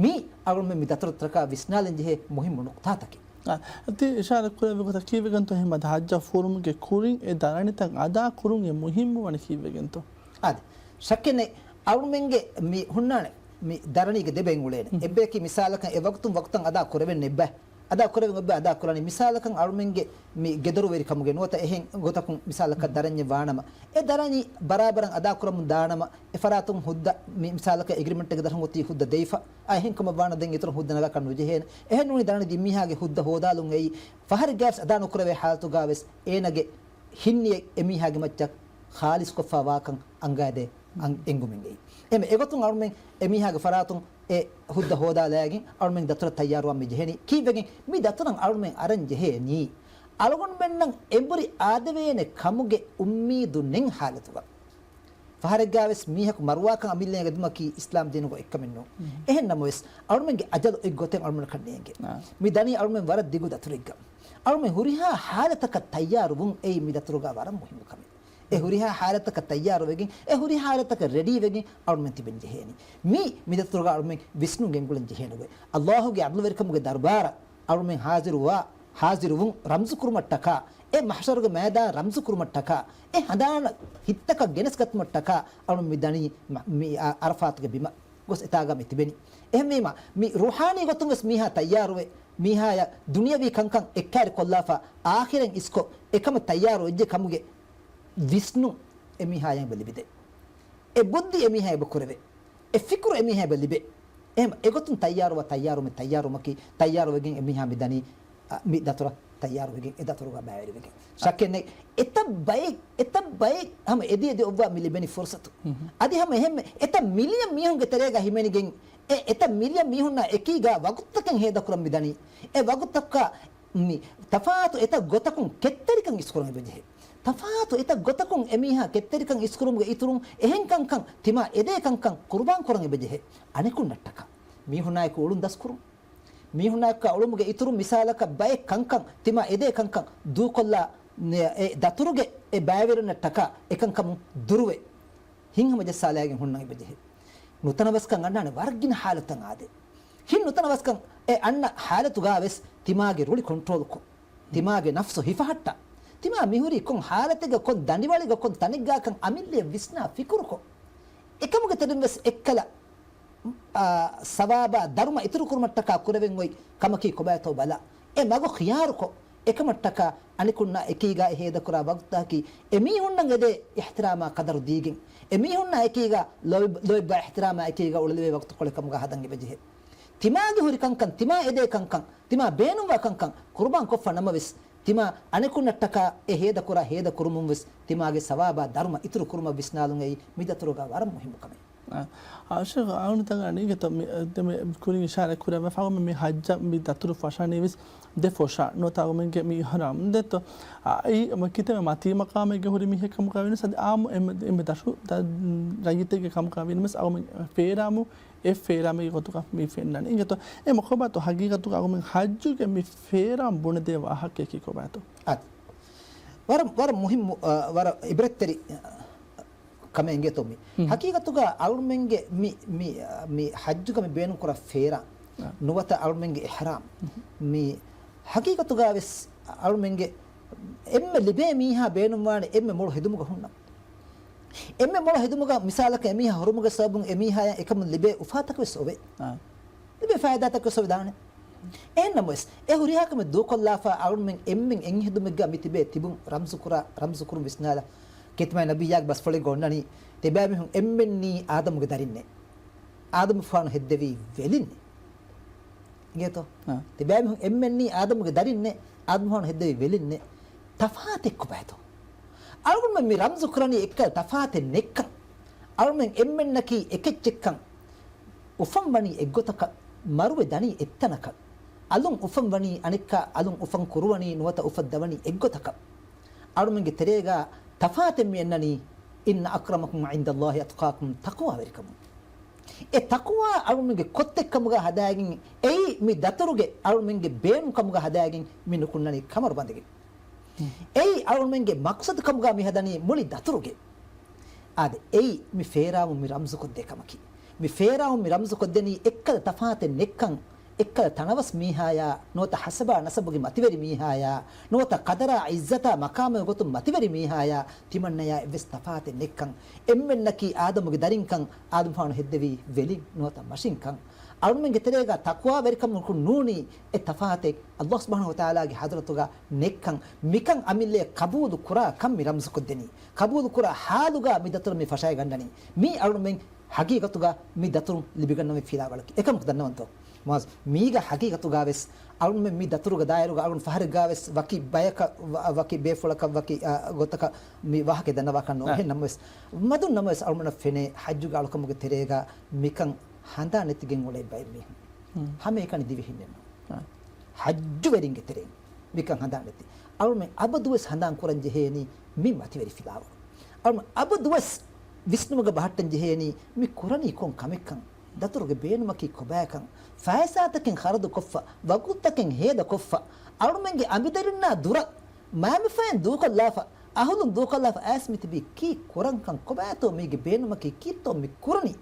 މީ އަޅުމެން މި ދަތުރަށް ވިސްނާލަން ޖެހޭ މުހިއްމު ނުކުތާތަކެއް. އާ، ތި އިޝާރަތް ކުރެއްވި ގޮތަށް ކީއްވެގެންތޯ އެހެން އަދި ޙައްޖަށް ފުރުމުގެ ކުރިން އެ ދަރަނިތައް އަދާ ކުރުން އެ މުހިއްމު ވަނީ ކީއްވެގެންތޯ؟ އާދެ، ޝައްކެއް ނެތް. އަޅުމެންގެ މި ހުންނާނެ މި ދަރަނީގެ ދެ ބައެއް އުޅޭނެ. އެއްބަޔަކީ މިސާލަކަށް އެ ވަގުތުން ވަގުތަށް އަދާ ކުރެވެން އެއްބަ. އަދާ ކުރެވެން އެއްބަ އަދާ ކުރާނީ. މިސާލަކަށް އަޅުމެންގެ މި ގެދޮރުވެރިކަމުގެ ނުވަތަ އެހެން ގޮތަކުން މިސާލަކަށް ދަރަންޏެއް ވާނަމަ، އެ ދަރަނީ ބަރާބަރަށް އަދާ ކުރަމުން ދާނަމަ، އެ ފަރާތުން ހުއްދަ މި މިސާލަކަށް އެގްރިމެންޓެއްގެ ދަށުން އޮތީ ހުއްދަ ދެވިފަ. އާ، އެހެން ކަމަށް ވާނަމަ ދެން އިތުރަށް ހުއްދަ ނަގާކަށް ނުޖެހޭނެ. އެހެން ނޫނީ ދަރަނީ ދިން މީހާގެ ހުއްދަ ހޯދާލުން އެއީ ފަހަރެއްގަވެސް އަދާ ނުކުރެވޭ ޙާލަތުގަވެސް އޭނަގެ ހިތްނިޔަތް އެމީހާގެ މައްޗަށް ޚާލިޞްކޮށްފާ ވާކަން އަންގައިދޭ އަން-، އެނގުމެއްގައި. އެމެ އެގޮތުން އަޅުމެން އެމީހާގެ ފަރާތުން އެ ހުއްދަ ހޯދާލައިގެން އަޅުމެން ދަތުރަށް ތައްޔާރުވާން މި ޖެހެނީ. ކީއްވެގެން މި ދަތުރަށް އަޅުމެން އަރަން ޖެހޭނީ އަޅުގަނޑުމެންނަށް އެނބުރި އާދެވޭނެ ކަމުގެ އުއްމީދު ނެތް ޙާލަތުގަ. ފަހަރެއްގަވެސް މީހަކު މަރުވާކަން އަމިއްލައިގަތުމަކީ އިސްލާމް ދީނުގަ އެއްކަމެއް ނޫން. އެހެން ނަމަވެސް، އަޅުމެންގެ އަޖަލު އެއްގޮތެއް އަޅުމެންނަކަށް ނޭނގެ. މި ދަނީ އަޅުމެން ވަރަށް ދިގު ދަތުރެއްގަ. އަޅުމެން ހުރިހާ ޙާލަތަކަށް ތައްޔާރުވުން އެއީ މި ދަތުރުގަ ވަރަށް މުހިއްމު ކަމެއް. އެ ހުރިހާ ޙާލަތަކަށް ތައްޔާރުވެގެން، އެ ހުރިހާ ޙާލަތަކަށް ރެޑީވެގެން އަޅުމެން ތިބެން ޖެހޭނީ. މީ މި ދަތުރުގަ އަޅުމެން ވިސްނުން ގެންގުޅެން ޖެހޭނެ ގޮތް. ﷲ ގެ ޢަދުލުވެރިކަމުގެ ދަރުބާރަށް އަޅުމެން ޙާޟިރުވާ، ޙާޟިރުވުން ރަމްޒު ކުރުމަށްޓަކާ، އެ މަޙްޝަރުގެ މައިދާން ރަމްޒު ކުރުމަށްޓަކާ، އެ ހަނދާން ހިތްތަކަށް ގެނެސްގަތުމަށްޓަކާ އަޅުން މި ދަނީ މަ-، މި އަ-، ޢަރަފާތުގެ ބިމަށް ގޮސް އެތާގަ މި ތިބެނީ. އެހެންވީމަ، މި ރޫޙާނީ ގޮތުން ވެސް މީހާ ތައްޔާރުވެ، މީހާޔަށް ދުނިޔަވީ ކަންކަން އެއްކާރި ކޮށްލާފަ، އާޚިރަތް އިސްކޮށް، އެކަމަށް ތައްޔާރު ވެއްޖެ ކަމުގެ ވިސްނުން އެމީހާޔަށް އެބަ ލިބިދޭ. އެ ބުއްދި އެމީހާ އެބަ ކުރެވޭ. އެ ފިކުރު އެމީހާ އެބަ ލިބޭ. އެހެން އެގޮތުން ތައްޔާރުވާ، ތައްޔާރުވުމަކީ، ތައްޔާރުވެގެން އެމީހާ މި ދަނީ، އަ، މި ދަތުރަށް ތައްޔާރުވެގެން އެ ދަތުރުގަ ބައިވެރިވެގެން. ޝައްކެއް ނެތް. އެތައް ބައެއް، އެތައް ބައެއް ހަމަ އެދި އެދި އޮއްވާ މި ލިބެނީ ފުރުޞަތު. އަދި ހަމަ އެހެންމެ އެތައް މިލިއަން މީހުންގެ ތެރޭގަ ހިމެނިގެން، އެ އެތައް މިލިއަން މީހުންނާ އެކީގަ ވަގުތުތަކެއް ހޭދަކުރަން މި ދަނީ. އެ ވަގުތަކަށް މި ތަފާތު އެތައް ގޮތަކުން ކެތްތެރިކަން އިސްކުރަން އެބަޖެހޭ. ތަފާތު އެތައް ގޮތަކުން އެމީހާ ކެތްތެރިކަން އިސްކުރުމުގެ އިތުރުން އެހެން ކަންކަން، ތިމާ އެދޭ ކަންކަން ޤުރުބާން ކުރަން އެބަޖެހޭ. އަނެކުންނަށްޓަކާ މީހުނާއެކު އުޅުން ދަސްކުރުން. މީހުނާއެކު އުޅުމުގެ އިތުރުން މިސާލަކަށް ބައެއް ކަންކަން، ތިމާ އެދޭ ކަންކަން ދޫކޮށްލާ، އެ ދަތުރުގެ އެ ބައިވެރިންނަށްޓަކާ އެކަންކަމުން ދުރުވެ. ހިތްހަމަޖައްސާލައިގެން ހުންނަން އެބަޖެހޭ. ނުތަނަވަސްކަން އަންނާނެ ވަރަށް ގިނަ ޙާލަތަށް އާދޭ. ހިތް ނުތަނަވަސްކަން އެ އަންނަ ޙާލަތުގަ ވެސް ތިމާގެ ރުޅި ކޮންޓްރޯލްކޮށް، ތިމާގެ ނަފްސު ހިފަހައްޓާ، ތިމާ މިހުރީ ކޮން ޙާލަތެއްގަ، ކޮން ދަނޑިވަޅެއްގަ، ކޮން ތަނެއްގަކަން އަމިއްލައަށް ވިސްނާ ފިކުރުކޮށް، އެކަމުގެ ތެރެއިން ވެސް އެއްކަލަ، އާ، ސަވާބާ ދަރުމަ އިތުރުކުރުމަށްޓަކާ ކުރެވެން އޮތް ކަމަކީ ކޮބާތޯ ބަލާ. އެ މަގު ޚިޔާރުކޮށް، އެކަމަށްޓަކާ އަނެކުންނާ އެކީގަ އެ ހޭދަކުރާ ވަގުތަކީ އެމީހުންނަށް އެދޭ އިޙްތިރާމާ ޤަދަރު ދީގެން، އެމީހުންނާ އެކީގަ ލޯތް-، ލޯތްބާ އިޙްތިރާމާ އެކީގަ އުޅެލެވޭ ވަގުތުކޮޅެއް ކަމުގަ ހަދަން އެބަޖެހޭ. ތިމާގެ ހުރި ކަންކަން، ތިމާ އެދޭ ކަންކަން، ތިމާ ބޭނުންވާ ކަންކަން ޤުރުބާން ކޮށްފަ ނަމަވެސް، ތިމާ އަނެކުންނަށްޓަކާ އެ ހޭދަކުރާ ހޭދަކުރުމުން ވެސް ތިމާގެ ސަވާބާ ދަރުމަ އިތުރު ކުރުމަށް ވިސްނާލުން އެއީ މި ދަތުރުގަ ވަރަށް މުހިއްމު ކަމެއް. އާ، ޝޭޚް، އަޅުންތަކަށް އަނީގެތޯ މި، ދެ މި ކުރިން އިޝާރާތް ކުރެވެފަ މި ޙައްޖަށް މި ދަތުރު ފަށަނީވެސް ދެ ފޮށާ ނުވަތަ އަޅުމެންގެ މި އިޙްރާމް ދެއްތޯ. އާ، އެއީ ކިތަންމެ މަތީ މަޤާމެއްގެ ހުރި މީހެއް ކަމުގަ ވިނަސް އަދި އާއްމު އެންމެ، އެންމެ ދަށު ރައްޔިތެއްގެ ކަމުގަ ވިނަސް އަޅުމެން ފޭރާމު، އެ ފޭރާމެއްގެ ގޮތުގަ މި ފެންނަނީ. އިނގޭތޯ، އެ މަ ކޮބާތޯ ހަގީގަތުގަ އަޅުމެން ޙައްޖުގެ މި ފޭރާމް ބުނެދޭ ވާހަކައަކީ ކޮބާތޯ؟ އާދެ. ވަރަށް، ވަރަށް މުހިއްމު، އާ، ވަރަށް އިބްރަތްތެރި، އާ، ކަމެއް އެނގޭތޯ މި. ހަގީގަތުގަ އަޅުމެންގެ މި، މި، މި ޙައްޖުގަ މި ބޭނުން ކުރާ ފޭރާ ނުވަތަ އަޅުމެންގެ އިޙްރާމް މި ހަގީގަތުގަ ވެސް އަޅުމެންގެ އެންމެ ލިބޭ މީހާ ބޭނުންވާނެ އެންމެ މޮޅު ހެދުމުގަ ހުންނަ. އެންމެ މޮޅު ހެދުމުގަ މިސާލަކަށް އެމީހާ ހުރުމުގެ ސަބަބުން އެމީހާޔަށް އެކަމުން ލިބޭ އުފާތަކަށް ވެސް އޮވޭ. ލިބޭ ފައިދާތަކަށް ވެސް އޮވެދާނެ. އެހެންނަމަވެސް، އެ ހުރިހާ ކަމެއް ދޫކޮށްލާފަ އަޅުމެން އެންމެން އެން ހެދުމެއްގަ މި ތިބޭ ތިބުން ރަމްޒުކުރާ، ރަމްޒުކުރުން ވިސްނާލަ. ކިތަމާ ނަބިއްޔާގެ ބަސްފުޅެއްގަ އޮންނަނީ، ތިބޭ މީހުން އެންމެންނީ އާދަމުގެ ދަރިންނޭ. އާދަމުފާނު ހެއްދެވީ ވެލިންނޭ. އިނގޭތޯ؟ އާ. ތިބޭ މީހުން އެންމެންނީ އާދަމުގެ ދަރިންނޭ، އާދަމުފާނު ހެއްދެވީ ވެލިންނޭ. ތަފާތެއް ކޮބާތޯ؟ އަޅުގަނޑުމެން މި ރަމްޒު ކުރަނީ އެއްކަލަ ތަފާތެއް ނެއްކަން. އަޅުމެން އެންމެންނަކީ އެކެއްޗެއްކަން. އުފަން ވަނީ އެއްގޮތަކަށް، މަރުވެ ދަނީ އެއްތަނަކަށް. އަލުން އުފަން ވަނީ އަނެއްކާ، އަލުން އުފަން ކުރުވަނީ ނުވަތަ އުފައްދަވަނީ އެއްގޮތަކަށް. އަޅުމެންގެ ތެރޭގަ ތަފާތެއް މި އަންނަނީ، إن أكرمكم عند الله أتقاكم، ތަޤްވާވެރިކަމުން. އެ ތަޤްވާ އަޅުމެންގެ ކޮށްތެއްކަމުގަ ހަދާގެން، އެއީ މި ދަތުރުގެ އަޅުމެންގެ ބޭނުންކަމުގަ ހަދާގެން މި ނުކުންނަނީ ކަމަރުބަނދެގެ. އެއީ އަޅުމެންގެ މަޤްޞަދު ކަމުގަ މި ހަދަނީ މުޅި ދަތުރުގެ. އާދެ، އެއީ މި ފޭރާމުން މި ރަމްޒުކޮށްދޭ ކަމަކީ. މި ފޭރާމުން މި ރަމްޒުކޮށްދެނީ އެއްކަލަ ތަފާތެއް ނެއްކަން، އެއްކަލަ ތަނަވަސް މީހާޔާ، ނުވަތަ ހަސަބާ ނަސަބުގެ މަތިވެރި މީހާޔާ، ނުވަތަ ޤަދަރާ ޢިއްޒަތާ މަޤާމުގެ ގޮތުން މަތިވެރި މީހާޔާ، ތިމަންނަޔާ އެއްވެސް ތަފާތެއް ނެއްކަން. އެންމެންނަކީ އާދަމުގެ ދަރިންކަން، އާދަމުފާނު ހެއްދެވީ ވެލިން ނުވަތަ މަށިންކަން. އަޅުމެންގެ ތެރޭގަ ތަޤްވާވެރިކަމަކުން ނޫނީ އެ ތަފާތެއް ﷲ ސުބްޙާނަހޫ ވަތަޢާލާގެ ޙަޟްރަތުގަ ނެއްކަން، މިކަން އަމިއްލަޔަށް ޤަބޫލު ކުރާ ކަން މި ރަމްޒުކޮށްދެނީ. ޤަބޫލު ކުރާ ޙާލުގަ މި ދަތުރަށް މި ފަށައިގަންނަނީ. މީ އަޅުމެން ޙަޤީޤަތުގަ މި ދަތުރުން ލިބިގަންނަވި ފިލާވަޅަކީ. އެކަމަކު ދަންނަވަންތޯ؟ މާޒް، މީގަ ޙަޤީޤަތުގަ ވެސް އަޅުމެން މި ދަތުރުގެ ދާއިރުގަ އަޅުން ފަހަރެއްގަ ވެސް ވަކި ބަޔަކަށް، ވަ-، ވަކި ބޭފުޅަކަށް ވަކި، އާ، ގޮތަކަށް މި ވާހަކަ ދަންނަވާކަށް ނޫން. އެހެން ނަމަވެސް، މަދުން ނަމަވެސް އަޅުމެންނަށް ފެނޭ ޙައްޖުގެ އަޅުކަމުގެ ތެރޭގަ މިކަން ހަނދާން ނެތިގެން އުޅޭ ބައެއް މީހުން. ހަމައެކަނި ދިވެހިންނެއްނު. އާ. ޙައްޖުވެރިންގެ ތެރެއިން މިކަން ހަނދާން ނެތި. އަޅުމެން އަބަދުވެސް ހަނދާން ކުރަން ޖެހޭނީ މި މަތިވެރި ފިލާވަޅު. އަޅުމެން އަބަދުވެސް ވިސްނުމުގަ ބަހައްޓަން ޖެހޭނީ މި ކުރަނީ ކޮން ކަމެއްކަން، ދަތުރުގެ ބޭނުމަކީ ކޮބާކަން، ފައިސާތަކެއް ޚަރަދުކޮށްފަ، ވަގުތުތަކެއް ހޭދަކޮށްފަ، އަޅުމެންގެ އަނބިދަރިންނާ ދުރަށް މައިމަފައިން ދޫކޮށްލާފަ، އަހުލުން ދޫކޮށްލާފަ އައިސް މިތިބީ ކީއް ކުރަންކަން، ކޮބާތޯ މީގެ ބޭނުމަކީ، ކީއްތޯ މި ކުރަނީ؟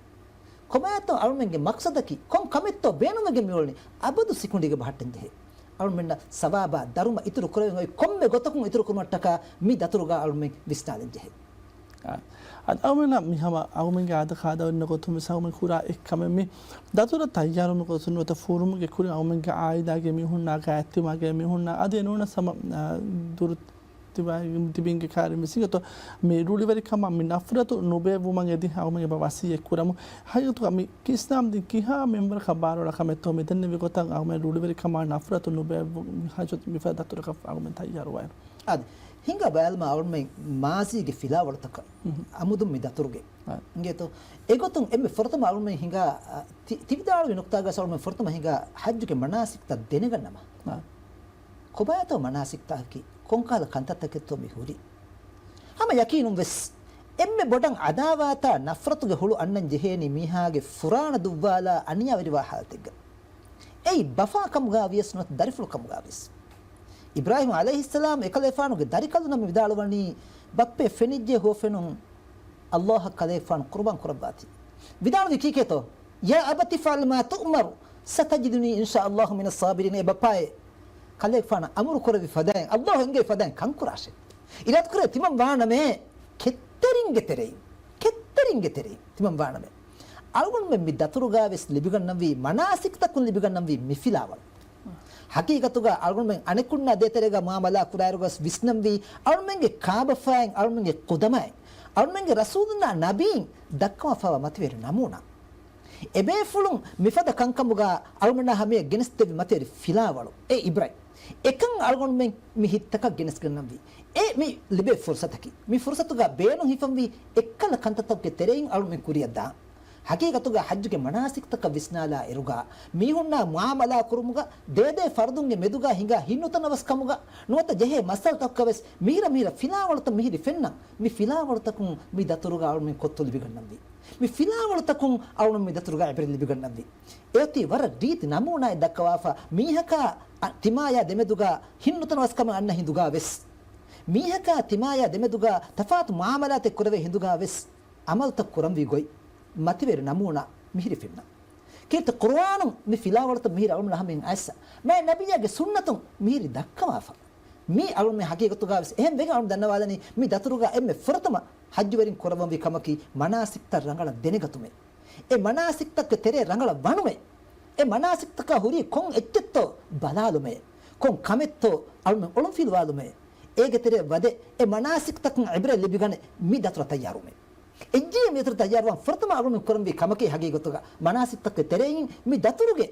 ކޮބާތޯ އަޅުމެންގެ މަޤްޞަދަކީ؟ ކޮން ކަމެއްތޯ ބޭނުންވެގެން މިއުޅެނީ؟ އަބަދު ސިކުނޑީގަ ބަހައްޓަން ޖެހޭ. އަޅުމެންނަށް ސަވާބާ ދަރުމަ އިތުރު ކުރެވެން އޮތް ކޮންމެ ގޮތަކުން އިތުރު ކުރުމަށްޓަކާ މި ދަތުރުގަ އަޅުމެން ވިސްނާލަން ޖެހޭ. އާ. އަދި އަޅުމެންނަށް މި ހަމަ އަޅުމެންގެ އާދަ ކާދަވެންނަ ގޮތުން ވެސް އަޅުމެން ކުރާ އެއްކަމެއް މި ދަތުރަށް ތައްޔާރުވުމުގެ ގޮތުން ނުވަތަ ފޫރުމުގެ ކުރިން އަޅުމެންގެ ޢާއިލާގެ މީހުންނާ ގާތްތިމާގެ މީހުންނާ އަދި އެނޫނަސް ހަމަ، އާ، ދުރު ތިބާ-، ތިބީންގެ ކާރިން ވެސް އިނގޭތޯ، މި ރުޅިވެރިކަމާ މި ނަފްރަތު ނުބޭއްވުމަށް އެދި އަޅުމެން އެބަ ވަޞިއްޔަތް ކުރަމު. ހަގީގަތުގަ މި އިސްލާމް ދީން ކިހާ މިންވަރަކަށް ބާރުއަޅާ ކަމެއްތޯ މި ދެންނެވި ގޮތަށް އަޅުމެން ރުޅިވެރިކަމާ ނަފްރަތު ނުބޭއްވު މި ހަޖަތު މިފަދަ ދަތުރަކަށް އަޅުމެން ތައްޔާރުވާން. އާދެ، ހިނގާ ބައިލުމަށް އަޅުމެން މާޒީގެ ފިލާވަޅުތަކަށް އަމުދުން މި ދަތުރުގެ އާ. އިނގޭތޯ، އެގޮތުން އެންމެ ފުރަތަމަ އަޅުމެން ހިނގާ، އަ، ތި-، ތި ވިދާޅުވި ނުކުތާގަސް އަޅުމެން ފުރަތަމަ ހިނގާ ޙައްޖުގެ މަނާސިކްތައް ދެނެގަންނަމަ. އާ. ކޮބާތޯ މަނާސިކްތަކަކީ؟ ކޮންކަހަލަ ކަންތައްތަކެއްތޯ މި ހުރީ؟ ހަމަ ޔަޤީނުން ވެސް އެންމެ ބޮޑަށް އަދާވާތާ ނަފްރަތުގެ ހުޅު އަންނަން ޖެހޭނީ މީހާގެ ފުރާނަ ދުއްވާލާ އަނިޔާވެރިވާ ޙާލަތެއްގަ. އެއީ ބަފާ ކަމުގަ ވިޔަސް ނުވަތަ ދަރިފުޅު ކަމުގަ ވިޔަސް. އިބްރާހީމް ޢަލައިހިއްސަލާމް އެކަލޭފާނުގެ ދަރިކަލުންނަށް މި ވިދާޅުވަނީ، ބައްޕޭ ފެނިއްޖެ ހުވަފެނުން ﷲ އަށް ކަލޭފާނު ޤުރުބާން ކުރައްވާތީ. ވިދާޅުވީ ކީކޭތޯ؟ يا أبت افعل ما تؤمر ستجدني إن شاء الله من الصابرين. އޭ ބައްޕާއޭ، ކަލޭގެފާނަށް އަމުރު ކުރެއްވި ފަދައިން، ﷲ އެންގެވި ފަދައިން ކަން ކުރާށޭ. އިރާދަ ކުރޭ ތިމަން ވާނަމޭ، ކެތްތެރިންގެ ތެރެއިން، ކެތްތެރިންގެ ތެރެއިން ތިމަން ވާނަމޭ. އަޅުގަނޑުމެން މި ދަތުރުގަ ވެސް ލިބިގަންނަންވީ، މަނާސިކްތަކުން ލިބިގަންނަންވީ މި ފިލާވަޅު. ހަޤީޤަތުގަ އަޅުގަނޑުމެން އަނެކުންނާ ދޭތެރޭގަ މުއާމަލާ ކުރާއިރުގަސް ވިސްނަންވީ، އަޅުމެންގެ ކާބަފައިން، އަޅުމެންގެ ޤުދަމާއިން، އަޅުމެންގެ ރަސޫލުންނާ ނަބީން ދައްކަވާފައިވާ މަތިވެރި ނަމޫނާ. އެބޭފުޅުން މިފަދަ ކަންކަމުގަ އަޅުމެންނާ ހަމަޔަށް ގެނެސްދެއްވި މަތިވެރި ފިލާވަޅު އެ އިބްރަތް. އެކަން އަޅުގަނޑުމެން މި ހިތްތަކަށް ގެނެސްގަންނަންވީ. އެ މި ލިބޭ ފުރުސަތަކީ. މި ފުރުސަތުގަ ބޭނުން ހިފަންވީ އެއްކަލަ ކަންތައްތަކުގެ ތެރެއިން އަޅުމެން ކުރިއަށްދާން. ހަޤީޤަތުގަ ޙައްޖުގެ މަނާސިކްތަކަށް ވިސްނާލާ އިރުގަ، މީހުންނާ މުއާމަލާ ކުރުމުގަ، ދޭދޭ ފަރުދުންގެ މެދުގަ ހިނގާ ހިތްނުތަނަވަސްކަމުގަ، ނުވަތަ ޖެހޭ މައްސަލަތަކުގަ ވެސް މިހިރަ މިހިރަ ފިލާވަޅުތައް މިހިރި ފެންނަން. މި ފިލާވަޅުތަކުން މި ދަތުރުގަ އަޅުމެން ކޮށްތޯ ލިބިގަންނަންވީ. މި ފިލާވަޅުތަކުން އަޅުމެން މި ދަތުރުގަ އިބްރަތް ލިބިގަންނަންވީ. އެއޮތީ ވަރަށް ރީތި ނަމޫނާއެއް ދައްކަވާފަ، މީހަކާ، އަ، ތިމާޔާ ދެމެދުގަ ހިތްނުތަނަވަސްކަމެއް އަންނަ ހިނދުގަ ވެސް. މީހަކާ ތިމާޔާ ދެމެދުގަ ތަފާތު މުއާމަލާތެއް ކުރެވޭ ހިނދުގަ ވެސް. ޢަމަލުތައް ކުރަންވީ ގޮތް މަތިވެރި ނަމޫނާ މިހިރި ފެންނަ. ކީރިތި ޤުރުއާނުން މި ފިލާވަޅުތައް މިހިރި އަޅުމެން ހަމައިން އައިއްސަ. މާތް ނަބިއްޔާގެ ސުންނަތުން މިހިރި ދައްކަވާފަ. މީ އަޅުމެން ހަގީގަތުގަ ވެސް އެހެން ވެގެން އަޅުމެން ދަންނަވާލަނީ މި ދަތުރުގަ އެންމެ ފުރަތަމަ ޙައްޖުވެރިން ކުރައްވަންވީ ކަމަކީ މަނާސިކްތައް ރަނގަޅަށް ދެނެގަތުމޭ. އެ މަނާސިކްތަކުގެ ތެރޭ ރަނގަޅަށް ވަނުމޭ. އެ މަނާސިކްތަކާ ހުރީ ކޮން އެއްޗެއްތޯ ބަލާލުމޭ. ކޮން ކަމެއްތޯ އަޅުމެން އޮޅުންފިލުވާލުމޭ. އޭގެ ތެރޭ ވަދެ އެ މަނާސިކްތަކުން ޢިބްރަތް ލިބިގަނެ މި ދަތުރަށް ތައްޔާރުވުމޭ. އެއްޗެހި މި ދަތުރަށް ތައްޔާރުވާން ފުރަތަމަ އަޅުމެން ކުރަންވީ ކަމަކީ ހަގީގަތުގަ މަނާސިކްތަކުގެ ތެރެއިން މި ދަތުރުގެ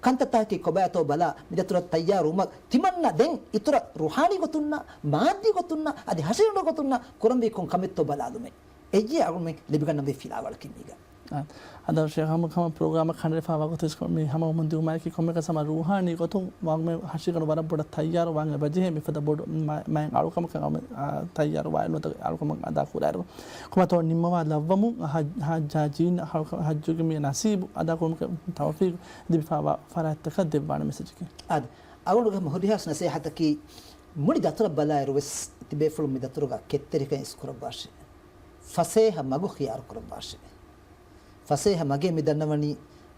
ކަންތައްތަކަކީ ކޮބާތޯ ބަލާ މި ދަތުރަށް ތައްޔާރުވުމަށް ތިމަންނަ ދެން އިތުރަށް ރޫޙާނީ ގޮތުންނާ، މާއްދީ ގޮތުންނާ، އަދި ހަށިގަނޑު ގޮތުންނާ ކުރަންވީ ކޮން ކަމެއްތޯ ބަލާލުމޭ. އެއްޗެހި އަޅުމެން ލިބިގަންނަންވީ ފިލާވަޅަކީ މީގަ. އާ، އަދާ ޝޭޚް ހަމަ ހަމަ ޕްރޮގްރާމަށް ކަނޑައެޅިފައިވާ ގޮތަށް މި ހަމަ ހަމަ ދިއުމާއެކީ ކޮންމެ ކަސް ހަމަ ރޫޙާނީ ގޮތުން ވަން ހަށިގަނޑު ވަރަށް ބޮޑަށް ތައްޔާރު ވާން އެބަޖެހޭ މިފަދަ ބޮޑު މަ-، މައިން އަޅުކަމަކަށް ހަމަ، އާ، ތައްޔާރު ވާ ނުވަތަ އަޅުކަމަށް އަދާ ކުރާއިރު. ކޮބާތޯ ނިންމަވާ ލައްވަމުން ހައް-، ހައްޖާޖީން ހައްޖުގެ މި ނަސީބު އަދާކުރުމުގެ ތައުފީޤު ލިބިފައިވާ ފަރާތްތަކަށް ދެއްވާނެ މެސެޖަކީ. އާދެ، އަޅުގަނޑުގެ ހުރިހާ ނަސޭހަތަކީ މުޅި ދަތުރަށް ބަލާއިރު ވެސް ތިބޭފުޅުން މި ދަތުރުގަ ކެތްތެރިކަން އިސްކުރައްވާށޭ. ފަސޭހަ މަގު ޚިޔާރު ކުރައްވާށޭ. ފަސޭހަ މަގޭ މި ދަންނަވަނީ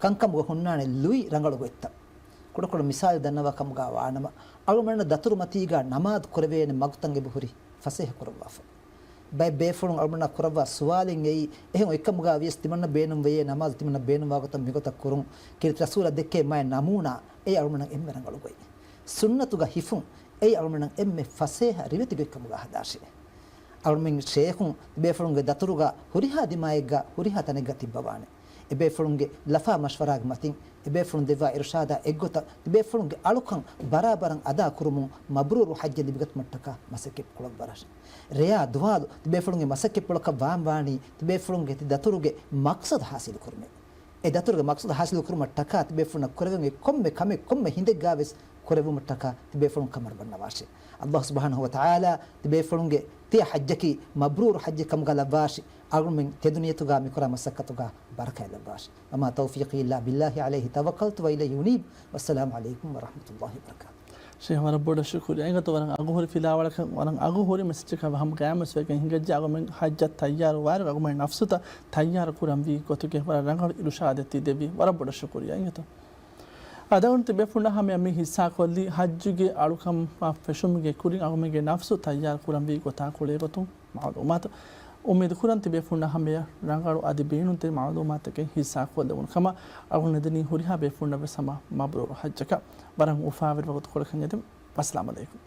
ކަންކަމުގަ ހުންނާނެ ލުއި ރަނގަޅު ގޮތްތައް. ކުޑަކުޑަ މިސާލެއް ދަންނަވާ ކަމުގަ ވާނަމަ، އަޅުމެންނަށް ދަތުރު މަތީގަ ނަމާދު ކުރެވޭނެ މަގުތައް އެބަހުރި ފަސޭހަ ކުރައްވާފަ. ބައެއް ބޭފުޅުން އަޅުމެންނާ ކުރައްވާ ސުވާލެއް އެއީ، އެހެން އޮތްކަމުގަ ވިޔަސް ތިމަންނަ ބޭނުން ވެޔޭ ނަމާދު ތިމަންނަ ބޭނުންވާ ގޮތަށް މިގޮތަށް ކުރުން. ކީރިތި ރަސޫލާ ދެއްކޭ މާތް ނަމޫނާ އެއީ އަޅުމެންނަށް އެންމެ ރަނގަޅު ގޮތް. ސުންނަތުގަ ހިފުން އެއީ އަޅުމެންނަށް އެންމެ ފަސޭހަ ރިވެތި ގޮތްކަމުގަ ހަދާށޭ. އަޅުމެން ޝޭޚުން ތިބޭފުޅުންގެ ދަތުރުގަ ހުރިހާ ދިމާއެއްގަ ހުރިހާ ތަނެއްގަ ތިއްބަވާނެ. އެބޭފުޅުންގެ ލަފާ މަޝްވަރާގެ މަތިން އެބޭފުޅުން ދެއްވާ އިރުޝާދާ އެއްގޮތަށް ތިބޭފުޅުންގެ އަޅުކަން ބަރާބަރަށް އަދާ ކުރުމުން މަބްރޫރު ޙައްޖެއް ލިބިގަތުމަށްޓަކާ މަސައްކަތް ކުރައްވާށޭ. ރެޔާ ދުވާލު ތިބޭފުޅުންގެ މަސައްކަތްޕުޅަކަށް ވާން ވާނީ ތިބޭފުޅުންގެ ތި ދަތުރުގެ މަޤްޞަދު ޙާޞިލު ކުރުމޭ. އެ ދަތުރުގެ މަޤްޞަދު ޙާޞިލު ކުރުމަށްޓަކާ ތިބޭފުޅުންނަށް ކުރެވެން އޮތް ކޮންމެ ކަމެއް ކޮންމެ ހިނދެއްގަ ވެސް ކުރެއްވުމަށްޓަކާ ތިބޭފުޅުން ކަމަށް ބަންނަވާށޭ. ﷲ ސުބްޙާނަހޫ ވަތަޢާލާ ތިބޭފުޅުންގެ ތިޔަ ޙައްޖަކީ މަބްރޫރު ޙައްޖެއް ކަމުގަ ލައްވާށި. އަޅުމެން ތެދުނިޔަތުގަ މިކުރާ މަސައްކަތުގަ ބަރަކާތް ލައްވާށި. وما توفيقي إلا بالله عليه توكلت وإليه أنيب. والسلام عليكم ورحمة الله وبركاته. ޝޭޚް ވަރަށް ބޮޑަށް ޝުކުރިއްޔާ. އިނގޭތޯ ވަރަށް އަގުހުރި ފިލާވަޅަކަށް، ވަރަށް އަގުހުރި މެސެޖަކަށް ހަމަ ގައިމުވެސް ވެގެން ހިނގައްޖެ. އަޅުމެން ޙައްޖަށް ތައްޔާރު ވާއިރު އަޅުމެން ނަފްސުތައް ތައްޔާރު ކުރަންވީ ގޮތުގެ ވަރަށް ރަނގަޅު އިރުޝާދެއް ތި ދެއްވީ. ވަރަށް ބޮޑަށް ޝުކުރިއްޔާ. އިނގޭތޯ. އަދި އަޅުގަނޑު ތިބޭފުޅުންނާ ހަމަޔަށް މި ހިއްސާކޮށްލީ ޙައްޖުގެ އަޅުކަމާ ފެށުމުގެ ކުރިން އަޅުމެންގެ ނަފްސު ތައްޔާރު ކުރަންވީ ގޮތާ ކުޅޭ ގޮތުން މަޢުލޫމާތު. އުއްމީދު ކުރަން ތިބޭފުޅުންނާ ހަމަޔަށް ރަނގަޅު އަދި ބޭނުންތެރި މަޢުލޫމާތުތަކެއް ހިއްސާކޮށްލެވުނު ކަމަށް. އަޅުގަނޑު ނެދެނީ ހުރިހާ ބޭފުޅުންނަށް ވެސް ހަމަ މަބްރޫރު ޙައްޖަކަށް. ވަރަށް އުފާވެރި ވަގުތުކޮޅަކަށް އެދެން. އައްސަލާމު ޢަލައިކުމް.